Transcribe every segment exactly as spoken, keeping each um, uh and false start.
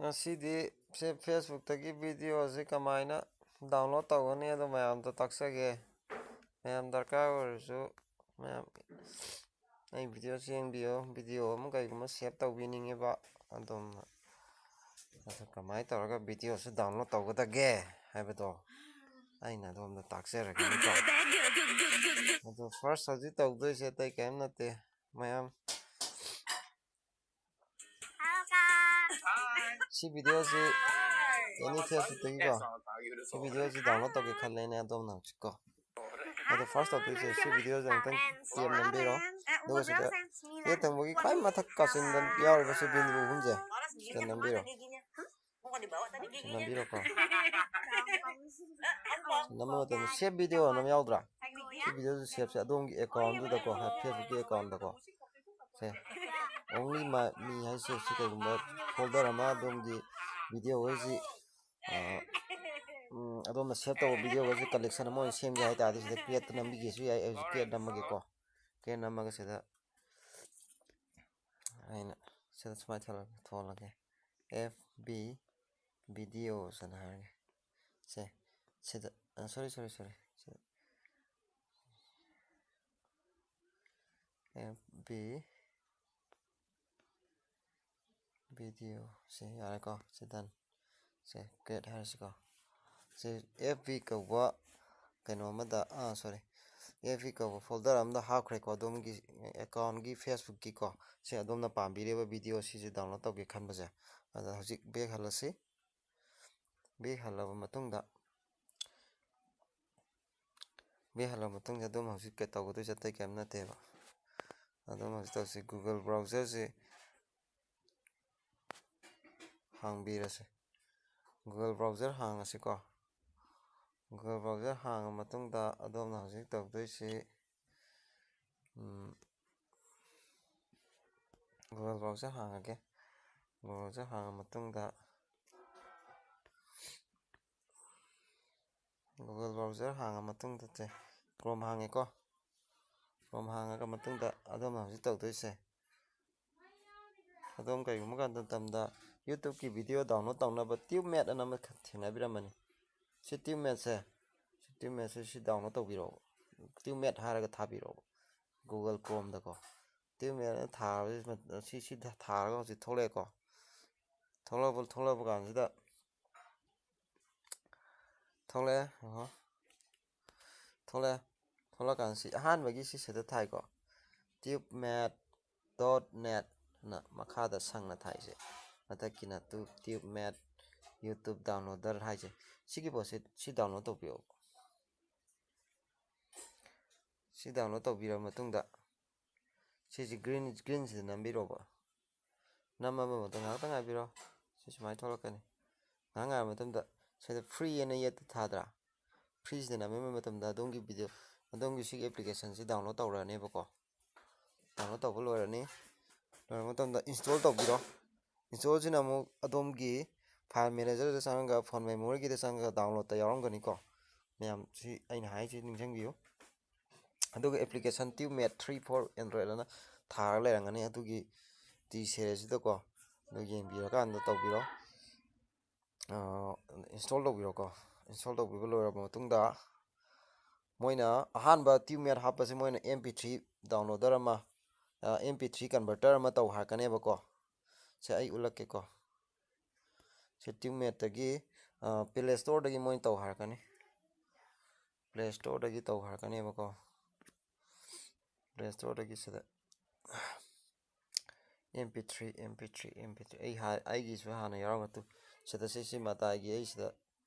ꯉꯁꯤꯗꯤ ꯁꯦ Facebook-ꯇꯒꯤ video-ꯁꯦ ꯀꯃꯥꯏꯅ download ꯇꯧꯒꯅꯤ ꯑꯗꯣ ꯃꯌꯥꯝꯗ ꯇꯥꯛꯆꯒꯦ꯫ ꯃꯌꯥꯝ ꯗꯔꯀꯥꯔ ꯑꯣꯏꯔꯁꯨ ꯃꯌꯥꯝ ꯑꯩ video-ꯁꯦ ꯌꯦꯡꯕꯤꯌꯣ꯫ Video ꯑꯃ ꯀꯩꯒꯨꯝꯕ save ꯇꯧꯕꯤꯅꯤꯡꯉꯤꯕ ꯑꯗꯨꯝ, ꯑꯗꯨ ꯀꯃꯥꯏꯅ ꯇꯧꯔꯒ video-ꯁꯦ download ꯇꯧꯒꯗꯒꯦ ꯍꯥꯏꯕꯗꯣ ꯑꯩꯅ ꯑꯗꯣꯝꯗ ꯇꯥꯛꯆꯔꯒꯦꯀꯣ꯫ ꯑꯗꯣ first ꯍꯧꯖꯤꯛ ꯇꯧꯗꯣꯏꯁꯦ ꯑꯇꯩ ꯀꯔꯤꯝ ꯅꯠꯇꯦ ꯃꯌꯥꯝ꯫ ꯁꯤ video-ꯁꯤ any Facebook-ꯇꯒꯤꯀꯣ, ꯁꯤ video-ꯁꯤ download ꯇꯧꯒꯦ ꯈꯜꯂꯦꯅꯦ ꯑꯗꯣꯝꯅ ꯍꯧꯖꯤꯛꯀꯣ꯫ ꯑꯗꯣ first ꯇꯧꯗꯣꯏꯁꯦ ꯁꯤ video-ꯁꯦ ꯑꯃꯨꯛꯇꯪ ꯇꯦꯞ ꯅꯝꯕꯤꯔꯣ꯫ ꯑꯗꯨꯒ ꯁꯤꯗ ꯌꯦꯠ ꯊꯪꯕꯒꯤ ꯈ꯭ꯋꯥꯏ ꯃꯊꯛ ꯀꯥꯆꯤꯟꯗ ꯌꯥꯎꯔꯤꯕ ꯁꯤ ꯕꯤꯟꯗꯨ ꯑꯍꯨꯝꯁꯦ ꯁꯤꯗ ꯅꯝꯕꯤꯔꯣ꯫ ꯁꯤ ꯅꯝꯕꯤꯔꯣꯀꯣ꯫ ꯁꯤ ꯅꯝꯕ ꯃꯇꯝꯗ save video ꯑꯅ ꯑꯃ ꯌꯥꯎꯗ꯭ꯔꯥ? ꯁꯤ video-ꯁꯦ save-ꯁꯦ ꯑꯗꯣꯝꯒꯤ account-ꯗꯨꯗꯀꯣ, Facebook-ꯀꯤ account-ꯗꯀꯣ꯫ ꯁꯦ, only my me ꯍꯥꯏꯁꯦ ꯁꯤ ꯀꯩꯒꯨꯝꯕ folder ꯑꯃ ꯑꯗꯣꯝꯒꯤ video ꯍꯥꯏꯁꯤ, ꯑ, ꯎꯝ, ꯑꯗꯣꯝꯅ save ꯇꯧꯕ video ꯍꯥꯏꯁꯤ collection ꯑꯃ ꯑꯣꯏꯅ ꯁꯦꯝꯒꯦ ꯍꯥꯏ ꯇꯥꯔꯗꯤ ꯁꯤꯗ create ꯅꯝꯕꯤꯒꯦꯁꯨ ꯌꯥꯏ꯫ ꯑꯩ ꯍꯧꯖꯤꯛ create ꯅꯝꯃꯒꯦꯀꯣ꯫ Create ꯅꯝꯃꯒ ꯁꯤꯗ ꯑꯩꯅ ꯁꯤꯗ ꯁꯨꯃꯥꯏꯅ ꯊꯣꯛꯂꯛ-, ꯊꯣꯛꯂꯒꯦ꯫ F B videos ꯑꯅ ꯍꯥꯏꯔꯒꯦ꯫ ꯁꯦ, ꯁꯤꯗ, ꯑ, sorry, sorry, sorry꯫ ꯁꯤꯗ F B video ꯁꯤ ꯌꯥꯔꯦꯀꯣ꯫ ꯁꯤ done꯫ ꯁꯦ, create ꯍꯥꯏꯔꯁꯤꯀꯣ꯫ ꯁꯤ F B ꯀꯧꯕ ꯀꯩꯅꯣ ꯑꯃꯗ, ꯑꯥ, sorry, F B ꯀꯧꯕ folder ꯑꯃꯗ ꯍꯥꯞꯈ꯭ꯔꯦꯀꯣ꯫ ꯑꯗꯣꯝꯒꯤ account-ꯒꯤ Facebook-ꯀꯤꯀꯣ꯫ ꯁꯤ ꯑꯗꯣꯝꯅ ꯄꯥꯝꯕꯤꯔꯤꯕ video ꯁꯤꯁꯦ download ꯇꯧꯒꯦ ꯈꯟꯕꯁꯦ꯫ ꯑꯗ ꯍꯧꯖꯤꯛ back ꯍꯜꯂꯁꯤ꯫ Back ꯍꯜꯂꯕ ꯃꯇꯨꯡꯗ, back ꯍꯜꯂꯕ ꯃꯇꯨꯡꯗ ꯑꯗꯣꯝ ꯍꯧꯖꯤꯛ ꯀꯩ ꯇꯧꯒꯗꯣꯏꯁꯦ ꯑꯇꯩ ꯀꯔꯤꯝ ꯅꯠꯇꯦꯕ꯫ ꯑꯗꯣꯝ ꯍꯧꯖꯤꯛ ꯇꯧꯁꯤ, Google browser-ꯁꯤ ꯍꯥꯡꯕꯤꯔꯁꯦ꯫ Google browser ꯍꯥꯡꯉꯁꯤꯀꯣ꯫ Google browser ꯍꯥꯡꯉ ꯃꯇꯨꯡꯗ ꯑꯗꯣꯝꯅ ꯍꯧꯖꯤꯛ ꯇꯧꯗꯣꯏꯁꯤ, ꯎꯝ, Google browser ꯍꯥꯡꯉꯒꯦ꯫ Google browser ꯍꯥꯡꯉ ꯃꯇꯨꯡꯗ, Google browser ꯍꯥꯡꯉ ꯃꯇꯨꯡꯗ ꯁꯦ, Chrome ꯍꯥꯡꯉꯦꯀꯣ꯫ Chrome ꯍꯥꯡꯉꯒ ꯃꯇꯨꯡꯗ ꯑꯗꯣꯝꯅ ꯍꯧꯖꯤꯛ ꯇꯧꯗꯣꯏꯁꯦ, ꯑꯗꯣꯝ ꯀꯔꯤꯒꯨꯝꯕ ꯀꯥꯟꯗ ꯃꯇꯝꯗ YouTubeꯀꯤ video download ꯇꯧꯅꯕ TubeMate ꯑꯅ ꯑꯃ ꯊꯦꯡꯅꯕꯤꯔꯝꯃꯅꯤ꯫ ꯁꯤ TubeMateꯁꯦ, ꯁꯤ TubeMateꯁꯦ ꯁꯤ download ꯇꯧꯕꯤꯔꯣꯕ꯫ TubeMate ꯍꯥꯏꯔꯒ ꯊꯥꯕꯤꯔꯣꯕ Google Chromeꯗꯀꯣ꯫ TubeMate ꯑꯅ ꯊꯥꯕꯁꯤ, ꯁꯤ, ꯁꯤ ꯊꯥꯔꯒ ꯍꯧꯖꯤꯛ ꯊꯣꯛꯂꯛꯑꯦꯀꯣ꯫ ꯊꯣꯛꯂꯛꯄ, ꯊꯣꯛꯂꯛꯄ ꯀꯥꯟꯁꯤꯗ ꯊꯣꯛꯂꯛꯑꯦ, ꯌꯦꯡꯉꯣ꯫ ꯊꯣꯛꯂꯛꯑꯦ꯫ ꯊꯣꯛꯂꯛꯀꯥꯟꯗ ꯁꯤ ꯑꯍꯥꯟꯕꯒꯤ ꯁꯤꯁꯤꯗ ꯊꯥꯏꯀꯣ, TubeMate dot net ꯑꯅ ꯃꯈꯥꯗ ꯁꯪꯅ ꯊꯥꯏꯁꯦ꯫ ꯃꯊꯛꯀꯤꯅ ꯇꯨ-, TubeMate YouTube downloader ꯍꯥꯏꯁꯦ꯫ ꯁꯤꯒꯤ ꯄꯣꯠꯁꯦ ꯁꯤ download ꯇꯧꯕꯤꯌꯣ꯫ ꯁꯤ download ꯇꯧꯕꯤꯔꯕ ꯃꯇꯨꯡꯗ ꯁꯤꯁꯤ green, greenꯁꯤꯗ ꯅꯝꯕꯤꯔꯣꯕ꯫ ꯅꯝꯃꯕ ꯃꯇꯨꯡ ꯉꯥꯏꯍꯥꯛꯇꯪ ꯉꯥꯏꯕꯤꯔꯣ꯫ ꯁꯤ ꯁꯨꯃꯥꯏꯅ ꯊꯣꯛꯂꯛꯀꯅꯤ꯫ ꯉꯥꯏꯍꯥꯛ ꯉꯥꯏꯔꯕ ꯃꯇꯨꯡꯗ ꯁꯤꯗ free ꯑꯅ ꯌꯦꯠꯇ ꯊꯥꯗ꯭ꯔꯥ? Freeꯁꯤꯗ ꯅꯝꯕꯤꯕ ꯃꯇꯝꯗ ꯑꯗꯣꯝꯒꯤ video, ꯑꯗꯣꯝꯒꯤ ꯁꯤꯒꯤ applicationꯁꯤ download ꯇꯧꯔꯛꯑꯅꯦꯕꯀꯣ꯫ Download ꯇꯧꯕ ꯂꯣꯏꯔꯅꯤ꯫ ꯂꯣꯏꯔꯕ ꯃꯇꯝꯗ install ꯇꯧꯕꯤꯔꯣ꯫ Installꯁꯤꯅ ꯑꯃꯨꯛ ꯑꯗꯣꯝꯒꯤ file managerꯗ ꯆꯪꯉꯒ, phone memoryꯒꯤꯗ ꯆꯪꯉꯒ downloadꯇ ꯌꯥꯎꯔꯝꯒꯅꯤꯀꯣ꯫ ꯃꯌꯥꯝ ꯁꯤ ꯑꯩꯅ ꯍꯥꯏꯁꯤ ꯅꯤꯡꯁꯤꯡꯕꯤꯌꯨ꯫ ꯑꯗꯨꯒ application TubeMate three for Android ꯑꯅ ꯊꯥꯔꯒ ꯂꯩꯔꯝꯒꯅꯤ ꯑꯗꯨꯒꯤ T series ꯁꯤꯗꯀꯣ꯫ ꯑꯗꯨ ꯌꯦꯡꯕꯤꯔꯀꯥꯟꯗ ꯇꯧꯕꯤꯔꯣ꯫ ꯑꯥ, install ꯇꯧꯕꯤꯔꯣꯀꯣ꯫ Install ꯇꯧꯕꯤꯕ ꯂꯣꯏꯔꯕ ꯃꯇꯨꯡꯗ ꯃꯣꯏꯅ ꯑꯍꯥꯟꯕ TubeMate ꯍꯥꯞꯄꯁꯦ ꯃꯣꯏꯅ MP three downloader ꯑꯃ, ꯑꯥ, MP three converter ꯑꯃ ꯇꯧ ꯍꯥꯏꯔꯛꯀꯅꯦꯕꯀꯣ꯫ ꯁꯦ ꯑꯩ ꯎꯠꯂꯛꯀꯦꯀꯣ꯫ ꯁꯦ TubeMateꯇꯒꯤ, ꯑꯥ, Play Storeꯗꯒꯤ ꯃꯣꯏꯅ ꯇꯧ ꯍꯥꯏꯔꯛꯀꯅꯤ꯫ Play Storeꯗꯒꯤ ꯇꯧ ꯍꯥꯏꯔꯛꯀꯅꯦꯕꯀꯣ꯫ Play Storeꯗꯒꯤ ꯁꯤꯗ MP three, MP three, MP three꯫ ꯑꯩ ꯍꯥ-, ꯑꯩꯒꯤꯁꯨ ꯍꯥꯟꯅ ꯌꯥꯎꯔꯝꯕ ꯇꯨ-, ꯁꯤꯗ ꯁꯤ, ꯁꯤ ꯃꯇꯥꯏꯒꯤ ꯑꯩ ꯁꯤꯗ,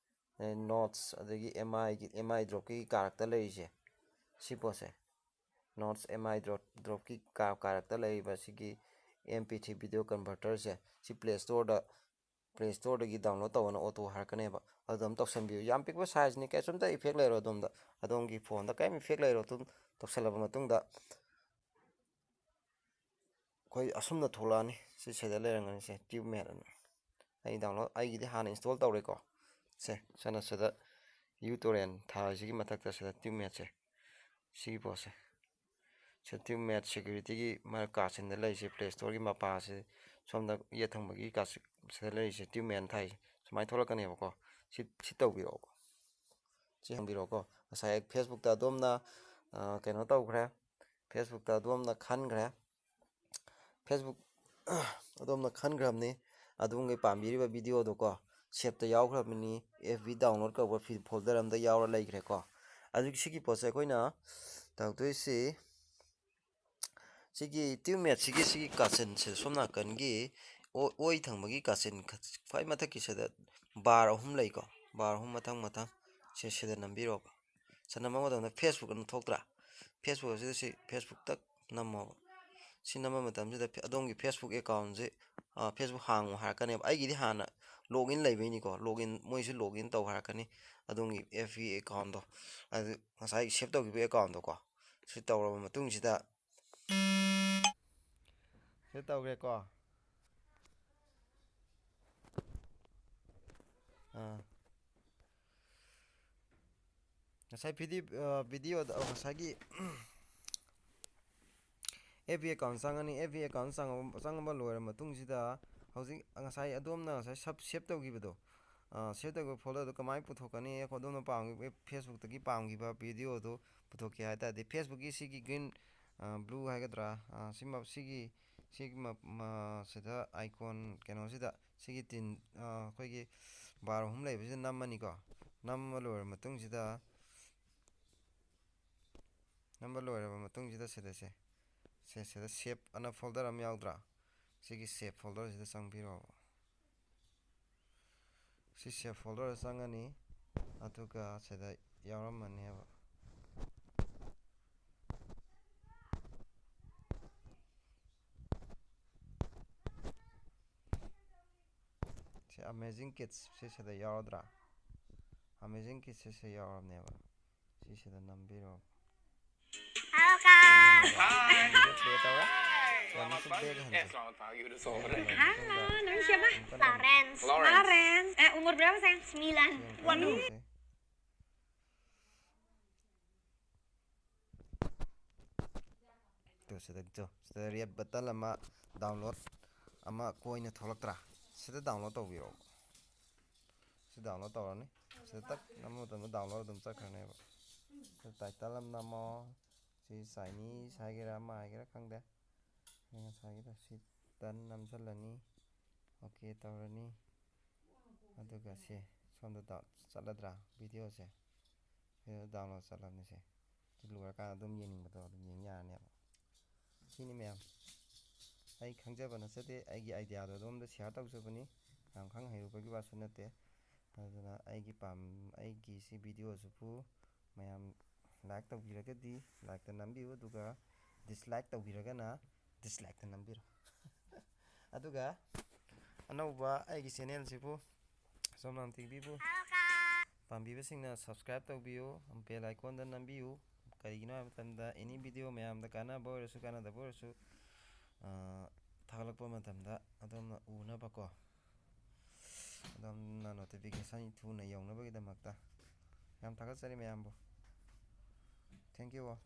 ꯑꯦ, notes ꯑꯗꯒꯤ MIꯒꯤ, MI dropꯀꯤ ꯀꯥꯔꯛꯇ ꯂꯩꯔꯤꯁꯦ, ꯁꯤ ꯄꯣꯠꯁꯦ, notes MI drop, dropꯀꯤ ꯀꯥ-, ꯀꯥꯔꯛꯇ ꯂꯩꯔꯤꯕ ꯁꯤꯒꯤ MP three video converterꯁꯦ, ꯁꯤ Play Storeꯗ, Play Storeꯗꯒꯤ download ꯇꯧꯑꯣꯅ auto ꯍꯥꯏꯔꯛꯀꯅꯦꯕ꯫ ꯑꯗꯨꯗ ꯑꯗꯨꯝ ꯇꯧꯁꯟꯕꯤꯌꯨ꯫ ꯌꯥꯝ ꯄꯤꯛꯄ sizeꯅꯤ, ꯀꯩꯁꯨꯝꯇ effect ꯂꯩꯔꯣꯏ ꯑꯗꯣꯝꯗ꯫ ꯑꯗꯣꯝꯒꯤ phoneꯗ ꯀꯔꯤꯝ effect ꯂꯩꯔꯣꯏ꯫ ꯑꯗꯨꯝ ꯇꯧꯁꯜꯂꯕ ꯃꯇꯨꯡꯗ ꯑꯩꯈꯣꯏ ꯑꯁꯨꯝꯅ ꯊꯣꯛꯂꯛꯑꯅꯤ꯫ ꯁꯤ ꯁꯤꯗ ꯂꯩꯔꯝꯒꯅꯤ, ꯁꯦ TubeMate ꯑꯅ꯫ ꯑꯩ download, ꯑꯩꯒꯤꯗꯤ ꯍꯥꯟꯅ install ꯇꯧꯔꯦꯀꯣ꯫ ꯁꯦ, ꯁꯅ ꯁꯤꯗ uTorrent ꯊꯥꯔꯤꯁꯤꯒꯤ ꯃꯊꯛꯇ ꯁꯤꯗ TubeMateꯁꯦ, ꯁꯤꯒꯤ ꯄꯣꯠꯁꯦ, ꯁꯤ TubeMate securityꯒꯤ ꯃꯔꯛ ꯀꯥꯆꯤꯟꯗ ꯂꯩꯔꯤꯁꯦ, Play Storeꯒꯤ ꯃꯄꯥꯁꯦ ꯁꯣꯝꯗ ꯌꯦꯠ ꯊꯪꯕꯒꯤ ꯀꯥꯆꯤꯟ, ꯁꯤꯗ ꯂꯩꯔꯤꯁꯦ, ꯇ꯭ꯌꯨꯕ ꯃꯌꯥꯝ ꯊꯥꯏꯁꯦ ꯁꯨꯃꯥꯏꯅ ꯊꯣꯛꯂꯛꯀꯅꯦꯕꯀꯣ꯫ ꯁꯤ ꯁꯤ ꯇꯧꯕꯤꯔꯛꯑꯣꯀꯣ꯫ ꯁꯤ ꯍꯪꯕꯤꯔꯛꯑꯣꯀꯣ꯫ ꯉꯁꯥꯏ ꯐꯦꯁꯕꯨꯛꯇ ꯑꯗꯣꯝꯅ, ꯑ, ꯀꯩꯅꯣ ꯇꯧꯈ꯭ꯔꯦ꯫ ꯐꯦꯁꯕꯨꯛꯇ ꯑꯗꯣꯝꯅ ꯈꯟꯈ꯭ꯔꯦ꯫ ꯐꯦꯁꯕꯨꯛ ꯑꯗꯣꯝꯅ ꯈꯟꯈ꯭ꯔꯕꯅꯤ꯫ ꯑꯗꯣꯝꯒꯤ ꯄꯥꯝꯕꯤꯔꯤꯕ ꯚꯤꯗꯤꯑꯣꯗꯣꯀꯣ, ꯁꯦꯞꯇ ꯌꯥꯎꯈ꯭ꯔꯕꯅꯤ꯫ ꯑꯦꯐ ꯕꯤ ꯗꯥꯎꯟꯂꯣꯗ ꯀꯧꯕ ꯐꯤ-, ꯐꯣꯜꯗꯔ ꯑꯝꯗ ꯌꯥꯎꯔ ꯂꯩꯈ꯭ꯔꯦꯀꯣ꯫ ꯑꯗꯨꯒꯤ ꯁꯤꯒꯤ ꯄꯣꯠꯁꯦ ꯑꯩꯈꯣꯏꯅ ꯇꯧꯗꯣꯏꯁꯤ, ꯁꯤꯒꯤ ꯇ꯭ꯌꯨꯕ ꯃꯦꯠꯁꯤꯒꯤ ꯁꯤꯒꯤ ꯀꯥꯆꯤꯟꯁꯦ, ꯁꯣꯝ ꯅꯥꯀꯟꯒꯤ ꯑꯣ-, ꯑꯣꯏ ꯊꯪꯕꯒꯤ ꯀꯥꯆꯤꯟ ꯈ-, ꯈ꯭ꯋꯥꯏ ꯃꯊꯛꯀꯤꯁꯤꯗ ꯕꯥꯔ ꯑꯍꯨꯝ ꯂꯩꯀꯣ, ꯕꯥꯔ ꯑꯍꯨꯝ ꯃꯊꯪ ꯃꯊꯪ ꯁꯤ ꯁꯤꯗ ꯅꯝꯕꯤꯔꯣꯕ꯫ ꯁꯤꯗ ꯅꯝꯕ ꯃꯇꯝꯗ ꯐꯦꯁꯕꯨꯛ ꯑꯗꯨꯝ ꯊꯣꯛꯇ꯭ꯔꯥ? ꯐꯦꯁꯕꯨꯛ ꯑꯁꯤꯗ ꯁꯤ ꯐꯦꯁꯕꯨꯛꯇ ꯅꯝꯃꯣꯕ꯫ ꯁꯤ ꯅꯝꯕ ꯃꯇꯝꯁꯤꯗ ꯐꯦ-, ꯑꯗꯣꯝꯒꯤ ꯐꯦꯁꯕꯨꯛ ꯑꯦꯀꯥꯎꯟꯁꯦ, ꯑ, ꯐꯦꯁꯕꯨꯛ ꯍꯥꯡꯉꯨ ꯍꯥꯏꯔꯛꯀꯅꯦꯕ꯫ ꯑꯩꯒꯤꯗꯤ ꯍꯥꯟꯅ ꯂꯣꯒ ꯏꯟ ꯂꯩꯕꯩꯅꯤꯀꯣ, ꯂꯣꯒ ꯏꯟ, ꯃꯣꯏꯁꯨ ꯂꯣꯒ ꯏꯟ ꯇꯧ ꯍꯥꯏꯔꯛꯀꯅꯤ꯫ ꯑꯗꯣꯝꯒꯤ ꯑꯦꯐ ꯕꯤ ꯑꯦꯀꯥꯎꯟꯗꯣ, ꯑꯗꯨ ꯉꯁꯥꯏ ꯁꯦꯞ ꯇꯧꯈꯤꯕ ꯑꯦꯀꯥꯎꯟꯗꯣꯀꯣ, ꯁꯤ ꯇꯧꯔꯕ ꯃꯇꯨꯡꯁꯤꯗ, ꯁꯤ ꯇꯧꯈ꯭ꯔꯦꯀꯣ꯫ ꯑꯥ꯫ ꯉꯁꯥꯏ ꯚꯤꯗꯤ-, ꯑ, ꯚꯤꯗꯤꯑꯣꯗ, ꯑ, ꯉꯁꯥꯏꯒꯤ ꯑꯦꯐ ꯕꯤ ꯑꯦꯀꯥꯎꯟ ꯆꯪꯉꯅꯤ꯫ ꯑꯦꯐ ꯕꯤ ꯑꯦꯀꯥꯎꯟ ꯆꯪꯉꯕ, ꯆꯪꯉꯕ ꯂꯣꯏꯔ ꯃꯇꯨꯡꯁꯤꯗ, ꯍꯧꯖꯤꯛ ꯉꯁꯥꯏ ꯑꯗꯣꯝꯅ ꯉꯁꯥꯏ ꯁꯕ-, ꯁꯦꯞ ꯇꯧꯈꯤꯕꯗꯣ, ꯑ, ꯁꯦꯞ ꯇꯧꯈꯤꯕ ꯐꯣꯜꯗꯔꯗꯣ ꯀꯃꯥꯏꯅ ꯄꯨꯊꯣꯛꯀꯅꯤ? ꯑꯗꯣꯝꯅ ꯄꯥꯝꯈꯤꯕ, ꯐꯦꯁꯕꯨꯛꯇꯒꯤ ꯄꯥꯝꯈꯤꯕ ꯚꯤꯗꯤꯑꯣꯗꯣ ꯄꯨꯊꯣꯛꯀꯦ ꯍꯥꯏ ꯇꯥꯔꯗꯤ, ꯐꯦꯁꯕꯨꯛꯀꯤ ꯁꯤꯒꯤ ꯒ꯭ꯔꯤꯟ, ꯑ, ꯕ꯭ꯂꯨ ꯍꯥꯏꯒꯗ꯭ꯔꯥ, ꯑ, ꯁꯤꯃ-, ꯁꯤꯒꯤ, ꯁꯤꯒꯤ ꯃ-, ꯃ-, ꯁꯤꯗ ꯑꯥꯏꯀꯣꯟ ꯀꯩꯅꯣꯁꯤꯗ, ꯁꯤꯒꯤ ꯇꯤꯟ, ꯑ, ꯑꯩꯈꯣꯏꯒꯤ ꯕꯥꯔ ꯑꯍꯨꯝ ꯂꯩꯕꯁꯤꯗ ꯅꯝꯃꯅꯤꯀꯣ꯫ ꯅꯝꯕ ꯂꯣꯏꯔꯕ ꯃꯇꯨꯡꯁꯤꯗ, ꯅꯝꯕ ꯂꯣꯏꯔꯕ ꯃꯇꯨꯡꯁꯤꯗ ꯁꯤꯗ ꯁꯦ, ꯁꯦ, ꯁꯤꯗ ꯁꯦꯞ ꯑꯅ ꯐꯣꯜꯗꯔ ꯑꯃ ꯌꯥꯎꯗ꯭ꯔꯥ? ꯁꯤꯒꯤ ꯁꯦꯞ ꯐꯣꯜꯗꯔꯁꯤꯗ ꯆꯪꯕꯤꯔꯣꯕ꯫ ꯁꯤ ꯁꯦꯞ ꯐꯣꯜꯗꯔꯗ ꯆꯪꯉꯅꯤ, ꯑꯗꯨꯒ ꯁꯤꯗ ꯌꯥꯎꯔꯝꯃꯅꯦꯕ꯫ ꯁꯤ ꯑꯃꯦꯖꯤꯡ ꯀꯤꯠꯁ ꯁꯤ ꯁꯤꯗ ꯌꯥꯎꯔꯗ꯭ꯔꯥ? ꯑꯃꯦꯖꯤꯡ ꯀꯤꯠꯁ ꯁꯤ ꯁꯤ ꯌꯥꯎꯔꯕꯅꯦꯕ꯫ ꯁꯤꯁꯤꯗ ꯅꯝꯕꯤꯔꯣ꯫ Play ꯇꯧꯔꯦ꯫ ꯌꯥꯝꯅꯁꯨ back ꯍꯟꯁꯦ꯫ Halo, nama siapa? Lawrence. Lawrence. Eh, umur berapa, sayang? Sembilan. Waduh. Two, ꯁꯤꯗ ꯇꯨ, ꯁꯤꯗ ꯔꯦꯗ ꯕꯇꯟ ꯑꯃ, ꯗꯥꯎꯟꯂꯣꯗ ꯑꯃ ꯀꯣꯏꯅ ꯊꯣꯛꯂꯛꯇ꯭ꯔꯥ? ꯁꯤꯗ download ꯇꯧꯕꯤꯔꯣ꯫ ꯁꯤ download ꯇꯧꯔꯅꯤ꯫ ꯁꯤꯗ ꯇꯛ ꯅꯝꯕ ꯃꯇꯝꯗ download ꯑꯗꯨꯝ ꯆꯠꯈ꯭ꯔꯅꯦꯕ꯫ ꯁꯤꯗ title ꯑꯃ ꯅꯝꯃꯣ꯫ ꯁꯤ Chinese ꯍꯥꯏꯒꯦꯔꯥ ꯑꯃ ꯍꯥꯏꯒꯦꯔꯥ ꯈꯪꯗꯦ꯫ ꯑꯩ ꯉꯁꯥꯏꯒꯤꯗꯣ ꯁꯤ done ꯅꯝꯁꯤꯜꯂꯅꯤ꯫ OK ꯇꯧꯔꯅꯤ꯫ ꯑꯗꯨꯒ ꯁꯤ ꯁꯣꯝꯗ ꯗꯥꯎ-, ꯆꯠꯂꯗ꯭ꯔꯥ videoꯁꯦ? ꯁꯤꯗ download ꯆꯠꯂꯕꯅꯤ ꯁꯦ꯫ ꯁꯤ ꯂꯣꯏꯔꯀꯥꯟꯗ ꯑꯗꯨꯝ ꯌꯦꯡꯅꯤꯡꯕꯗꯣ ꯑꯗꯨꯝ ꯌꯦꯡ ꯌꯥꯔꯅꯦꯕ꯫ ꯁꯤꯅꯤ ꯃꯌꯥꯝ꯫ ꯑꯩ ꯈꯪꯖꯕ ꯅꯠꯆꯗꯦ, ꯑꯩꯒꯤ ideaꯗꯣ ꯑꯗꯣꯝꯗ share ꯇꯧꯖꯕꯅꯤ꯫ ꯌꯥꯝ ꯈꯪ ꯍꯩꯔꯨꯕꯒꯤ ꯋꯥꯁꯨ ꯅꯠꯇꯦ꯫ ꯑꯗꯨꯅ ꯑꯩꯒꯤ ꯄꯥꯝ-, ꯑꯩꯒꯤ ꯁꯤ videoꯁꯤꯕꯨ ꯃꯌꯥꯝ like ꯇꯧꯕꯤꯔꯒꯗꯤ likeꯇ ꯅꯝꯕꯤꯌꯨ, ꯑꯗꯨꯒ dislike ꯇꯧꯕꯤꯔꯒꯅ dislikeꯇ ꯅꯝꯕꯤꯔꯣ꯫ ꯑꯗꯨꯒ ꯑꯅꯧꯕ ꯑꯩꯒꯤ channelꯁꯤꯕꯨ ꯁꯣꯝꯅꯥꯝ TVꯕꯨ ꯄꯥꯝꯕꯤꯕꯁꯤꯡꯅ subscribe ꯇꯧꯕꯤꯌꯨ, bell iconꯗ ꯅꯝꯕꯤꯌꯨ꯫ ꯀꯔꯤꯒꯤꯅꯣ ꯍꯥꯏꯕ ꯃꯇꯝꯗ any video ꯃꯌꯥꯝꯗ ꯀꯥꯟꯅꯕ ꯑꯣꯏꯔꯁꯨ ꯀꯥꯟꯅꯗꯕ ꯑꯣꯏꯔꯁꯨ, ꯑ, ꯊꯥꯒꯠꯂꯛꯄ ꯃꯇꯝꯗ ꯑꯗꯣꯝꯅ ꯎꯅꯕꯀꯣ, ꯑꯗꯣꯝꯅ notification ꯊꯨꯅ ꯌꯧꯅꯕꯒꯤꯗꯃꯛꯇ ꯌꯥꯝ ꯊꯥꯒꯠꯆꯔꯤ ꯃꯌꯥꯝꯕꯨ꯫ Thank you all꯫